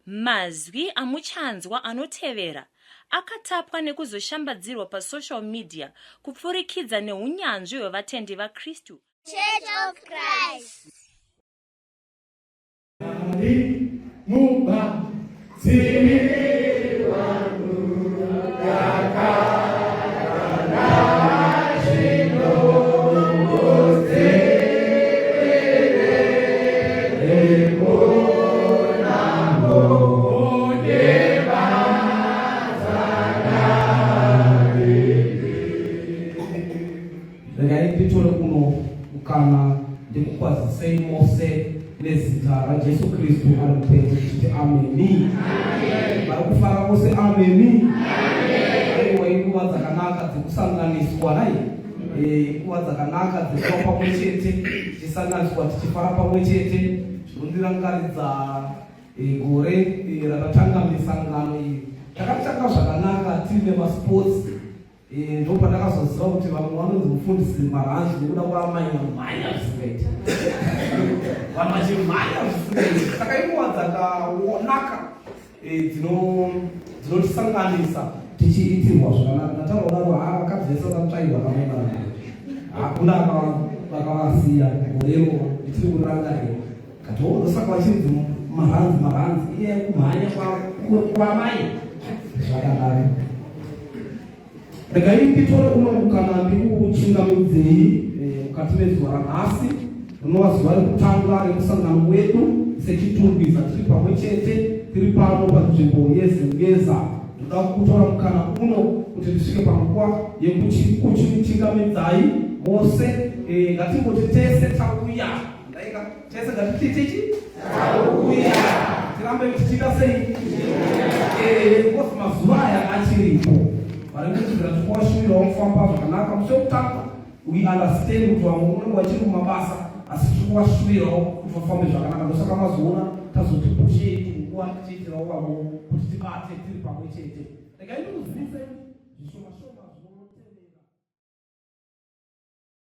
Mazwi amuchanzwa anotevera akatapwa nekuzoshambadzirwa pasocial media kupfurikidza neunyanzvi hwevatendi vaKristu. Church of Christ. Mubatsiri wangu ndakagara zvino Regai nditore uno mukana ndikukwazisei mose nezita raJesu Kristu ari mupenyu tichiti ameni. Vari kufara vose ameni. Aiwa inguva dzakanaka dzekusanganiswa nai eh, inguva dzakanaka dzekuva pamwe chete tichisanganiswa tichifara pamwe chete zvinondirangaridza eh, gore eh, ratatanga misangano iyi takatanga zvakanaka tiine masports Eh, ndopandakazoziva kuti vamwe vanonzi mufundisi maranzi nekuda kwaamai vanomhanya zvisingaiti vanhu vachimhanya zvisingaiti saka inguva dzakanaka eh, dzinotisanganisa tichiitirwa zvakanaka ndataura kudaro haa vakadzi vese vakatsvairwa namai maranzi hakuna vakavasiya gorero ndichiri kurangarira kati oh, ndosaka vachinzi maranzi maranzi iye kumhanya kwamai zvakanaka Regai nditore uno mukana ndikuchingamidzei eh, mukati mezuva ranhasi rinova zuva rekutanga remusangano wedu seChitungwiza tiri pamwe chete tiri pano panzvimbo yeZengeza. Ndoda kutora mukana uno kuti ndisvike panguva yekuchingamidzai mose eh, ngatimboti tese tauya ndaika tese ngatititichi tauya tirambe tichiita sei eh, because mazuva aya achiripo vari kuitira tikuwashuvirawo kufamba zvakanaka musi wekutanga we understand kuti vamwe unenge vachiri kumabasa asi tiri kuvashuvirawo kuti vafambe zvakanaka ndosaka mazoona tazoti pushei tunguva tichiitirawo vamwe kuti tibate.